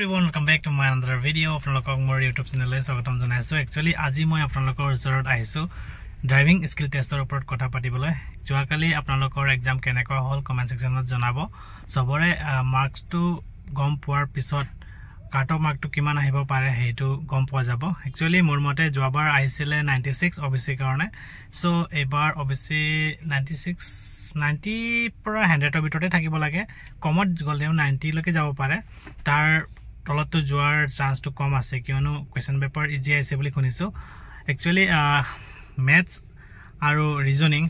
Everyone, welcome back to my another video. আপোনালোকক মোৰ YouTube চেনেললৈ স্বাগতম জনাইছোঁ। একচুৱেলি আজি মই আপোনালোকৰ ওচৰত আহিছোঁ ড্ৰাইভিং স্কিল টেষ্টৰ ওপৰত কথা পাতিবলৈ। যোৱাকালি আপোনালোকৰ এক্সাম কেনেকুৱা হ'ল, কমেণ্ট ছেকশ্যনত জনাব। চবৰে মাৰ্কছটো গম পোৱাৰ পিছত কাট অফ মাৰ্কটো কিমান আহিব পাৰে, সেইটো গম পোৱা যাব। একচুৱেলি মোৰ মতে যোৱাবাৰ আহিছিলে 96 অ' বি চিৰ কাৰণে। চ' এইবাৰ অ' বি চি 96, 90ৰ পৰা 100ৰ ভিতৰতে থাকিব লাগে। কমত গ'লেও 90লৈকে যাব পাৰে, তাৰ তলততো যোৱাৰ চান্সটো কম আছে, কিয়নো কুৱেশ্যন পেপাৰ ইজি আহিছে বুলি শুনিছোঁ। একচুৱেলি মেথছ আৰু ৰিজনিং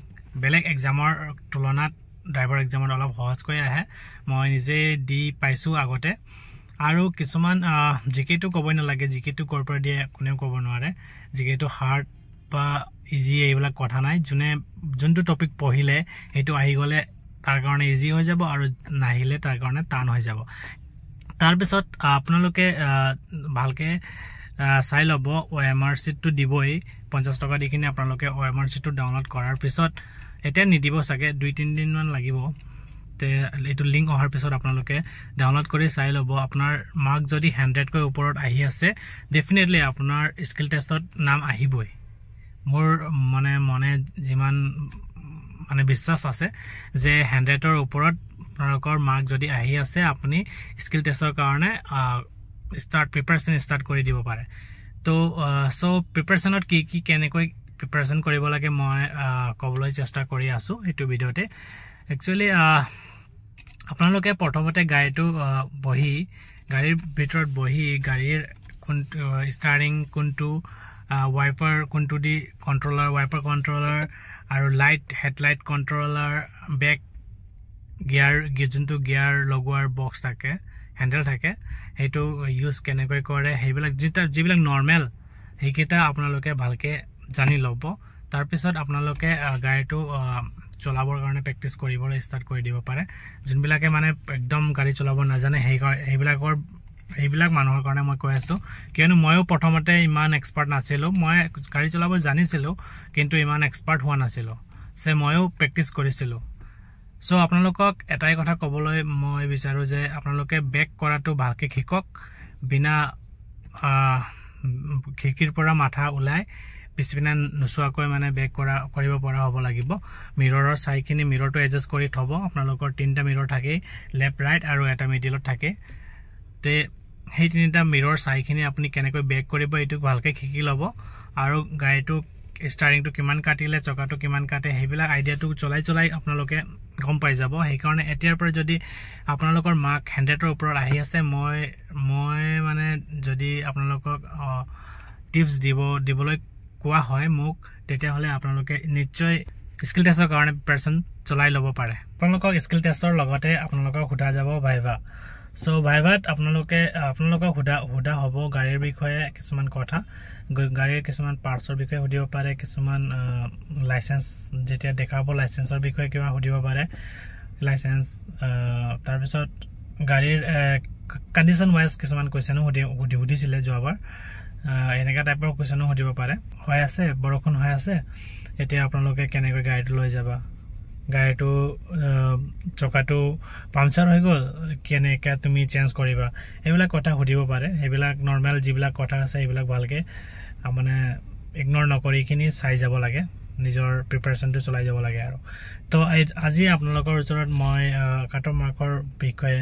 বেলেগ এক্সামৰ তুলনাত ড্ৰাইভাৰ এক্সামত অলপ সহজকৈ আহে। মই নিজে দি পাইছোঁ আগতে। আৰু কিছুমান জি কেটো ক'বই নালাগে। জি কেটো ক'ৰ পৰা দিয়ে কোনেও ক'ব নোৱাৰে। জি কেটো হাৰ্ড বা ইজি এইবিলাক কথা নাই। যোনে যোনটো টপিক পঢ়িলে সেইটো আহি গ'লে তাৰ কাৰণে ইজি হৈ যাব আৰু নাহিলে তাৰ কাৰণে টান হৈ যাব। তাৰপিছত আপোনালোকে ভালকৈ চাই ল'ব। অ' এম আৰ চিটটো দিবই। 50 টকা দি কিনে আপোনালোকে অ' এম আৰ চিটটো ডাউনলোড কৰাৰ পিছত, এতিয়া নিদিব চাগে, 2-3 দিনমান লাগিব। তে এইটো লিংক অহাৰ পিছত আপোনালোকে ডাউনলোড কৰি চাই ল'ব। আপোনাৰ মাৰ্ক যদি 100তকৈ ওপৰত আহি আছে, ডেফিনেটলি আপোনাৰ স্কিল টেষ্টত নাম আহিবই। মোৰ মানে মনে যিমান মানে বিশ্বাস আছে যে 100ৰ ওপৰত আপোনালোকৰ মাৰ্ক যদি আহি আছে, আপুনি স্কিল টেষ্টৰ কাৰণে প্ৰিপাৰেশ্যন ষ্টাৰ্ট কৰি দিব পাৰে। তো চ' প্ৰিপাৰেশ্যনত কি কি, কেনেকৈ প্ৰিপাৰেশ্যন কৰিব লাগে, মই ক'বলৈ চেষ্টা কৰি আছোঁ এইটো ভিডিঅ'তে। একচুৱেলি আপোনালোকে প্ৰথমতে গাড়ীটো বহি, গাড়ীৰ ভিতৰত বহি গাড়ীৰ কোনটো ষ্টাৰিং, কোনটো ৱাইপাৰ, কোনটো দি কণ্ট্ৰলাৰ, ৱাইপাৰ কণ্ট্ৰলাৰ আৰু light, headlight controller, back gear, যোনটো গিয়াৰ লগোৱাৰ বক্স থাকে, হেণ্ডেল থাকে, সেইটো ইউজ কেনেকৈ কৰে, সেইবিলাক যিবিলাক নৰ্মেল, সেইকেইটা আপোনালোকে ভালকৈ জানি ল'ব। তাৰপিছত আপোনালোকে গাড়ীটো চলাবৰ কাৰণে প্ৰেক্টিচ কৰিবলৈ ষ্টাৰ্ট কৰি দিব পাৰে। যোনবিলাকে মানে একদম গাড়ী চলাব নাজানে, সেইবিলাক মানুহৰ কাৰণে মই কৈ আছোঁ, কিয়নো ময়ো প্ৰথমতে ইমান এক্সপাৰ্ট নাছিলোঁ। মই গাড়ী চলাব জানিছিলোঁ, কিন্তু ইমান এক্সপাৰ্ট হোৱা নাছিলোঁ। ময়ো প্ৰেক্টিচ কৰিছিলোঁ। চ' আপোনালোকক এটাই কথা ক'বলৈ মই বিচাৰোঁ যে আপোনালোকে বেক কৰাটো ভালকৈ শিকক। বিনা খিৰিকীৰ পৰা মাথা ওলাই পিছপিনে নোচোৱাকৈ মানে বেক কৰিব পৰা হ'ব লাগিব। মিৰৰৰ চাইখিনি মিৰৰটো এডজাষ্ট কৰি থ'ব। আপোনালোকৰ তিনিটা মিৰৰ থাকেই, লেফ্ট, ৰাইট আৰু এটা মিডিলত থাকে। তে সেই তিনিটা মিৰৰ চাইখিনি আপুনি কেনেকৈ বেক কৰিব, এইটো ভালকৈ শিকি ল'ব। আৰু গাড়ীটো ষ্টাৰিংটো কিমান কাটিলে চকাটো কিমান কাটে, সেইবিলাক আইডিয়াটো চলাই চলাই আপোনালোকে গম পাই যাব। সেইকাৰণে এতিয়াৰ পৰা যদি আপোনালোকৰ মাৰ্ক 100ৰ ওপৰত আহি আছে, মই মই মানে যদি আপোনালোকক টিপছ দিবলৈ কোৱা হয় মোক, তেতিয়াহ'লে আপোনালোকে নিশ্চয় স্কিল টেষ্টৰ কাৰণে প্ৰিপাৰেশ্যন চলাই ল'ব পাৰে। আপোনালোকক স্কিল টেষ্টৰ লগতে আপোনালোকক সোধা যাব ভাইভা। চ' ভাইভাত আপোনালোকক সোধা হ'ব গাড়ীৰ বিষয়ে কিছুমান কথা, গাড়ীৰ কিছুমান পাৰ্টছৰ বিষয়ে সুধিব পাৰে, কিছুমান লাইচেঞ্চ যেতিয়া দেখাব, লাইচেঞ্চৰ বিষয়ে কিবা সুধিব পাৰে, লাইচেঞ্চ, তাৰপিছত গাড়ীৰ কণ্ডিশ্যন ৱাইজ কিছুমান কুৱেশ্যনো সুধি সুধি সুধিছিলে যোৱাবাৰ। এনেকুৱা টাইপৰ কুৱেশ্যনো সুধিব পাৰে। হৈ আছে, বৰষুণ হৈ আছে, এতিয়া আপোনালোকে কেনেকৈ গাড়ীটো লৈ যাবা, গাড়ীটো চকাটো পাংচাৰ হৈ গ'ল, কেনেকৈ তুমি চেঞ্জ কৰিবা, এইবিলাক কথা সুধিব পাৰে। সেইবিলাক নৰ্মেল যিবিলাক কথা আছে, সেইবিলাক ভালকৈ মানে ইগন'ৰ নকৰি কিনি চাই যাব লাগে, নিজৰ প্ৰিপাৰেশ্যনটো চলাই যাব লাগে। আৰু তো আজি আপোনালোকৰ ওচৰত মই কাট অফ মাৰ্কৰ বিষয়ে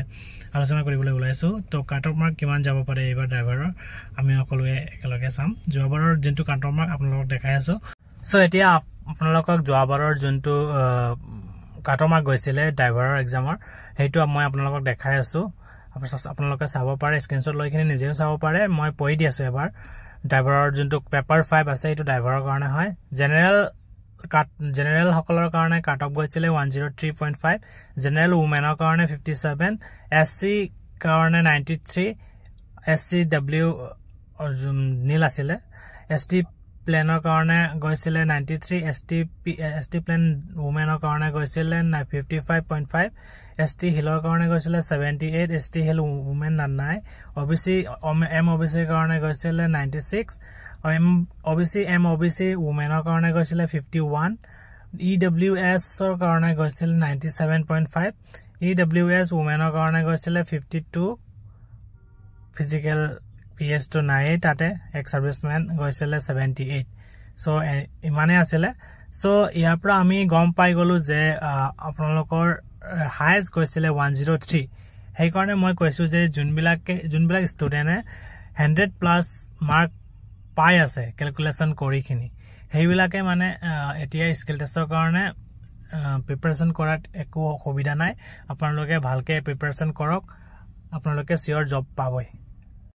আলোচনা কৰিবলৈ ওলাইছোঁ। তো কাট অফ মাৰ্ক কিমান যাব পাৰে এইবাৰ ড্ৰাইভাৰৰ, আমি সকলোৱে একেলগে চাম। যোৱাবাৰৰ যোনটো কাট অফ মাৰ্ক আপোনালোকক দেখাই আছোঁ। চ' এতিয়া আপোনালোকক যোৱাবাৰৰ যোনটো কাট অফ মাৰ্ক গৈছিলে ড্ৰাইভাৰৰ এক্সামৰ, সেইটো মই আপোনালোকক দেখাই আছোঁ। আপোনালোকে চাব পাৰে, স্ক্ৰীনশ্বট লৈ কিনি নিজেও চাব পাৰে। মই পঢ়ি দি আছোঁ এবাৰ। ড্ৰাইভাৰৰ যোনটো পেপাৰ 5 আছে, সেইটো ড্ৰাইভাৰৰ কাৰণে হয়। জেনেৰেলসকলৰ কাৰণে কাট অফ গৈছিলে 103.5, জেনেৰেল উমেনৰ কাৰণে 57, এছ চি কাৰণে 93, এছ চি ডাব্লিউ নীল আছিলে, এছ টি প্লেনৰ কাৰণে গৈছিলে 93, এছ টি প্লেন উমেনৰ কাৰণে গৈছিলে 55.5, এছ টি হিলৰ কাৰণে গৈছিলে 78, এছ টি হিল উমেন নাই, অ' বি চি, এম অ' বি চিৰ কাৰণে গৈছিলে 96, এম অ' বি চি, এম অ' বি চি উমেনৰ কাৰণে গৈছিলে 51, ই ডব্লিউ এছৰ কাৰণে গৈছিলে 97.5, ই ডব্লিউ এছ উমেনৰ কাৰণে গৈছিলে 52। ফিজিকেল পি এছটো নায়েই। তাতে এক্স ছাৰ্ভিচমেন গৈছিলে 78। চ' ইমানেই আছিলে। চ' ইয়াৰ পৰা আমি গম পাই গ'লোঁ যে আপোনালোকৰ হায়েষ্ট গৈছিলে 103। সেইকাৰণে মই কৈছোঁ যে যোনবিলাক ষ্টুডেণ্টে 100+ মাৰ্ক পাই আছে কেলকুলেশ্যন কৰিখিনি, সেইবিলাকে মানে এতিয়া স্কিল টেষ্টৰ কাৰণে প্ৰিপেৰেশ্যন কৰাত একো অসুবিধা নাই। আপোনালোকে ভালকৈ প্ৰিপেৰেশ্যন কৰক, আপোনালোকে চিয়'ৰ জব পাবই।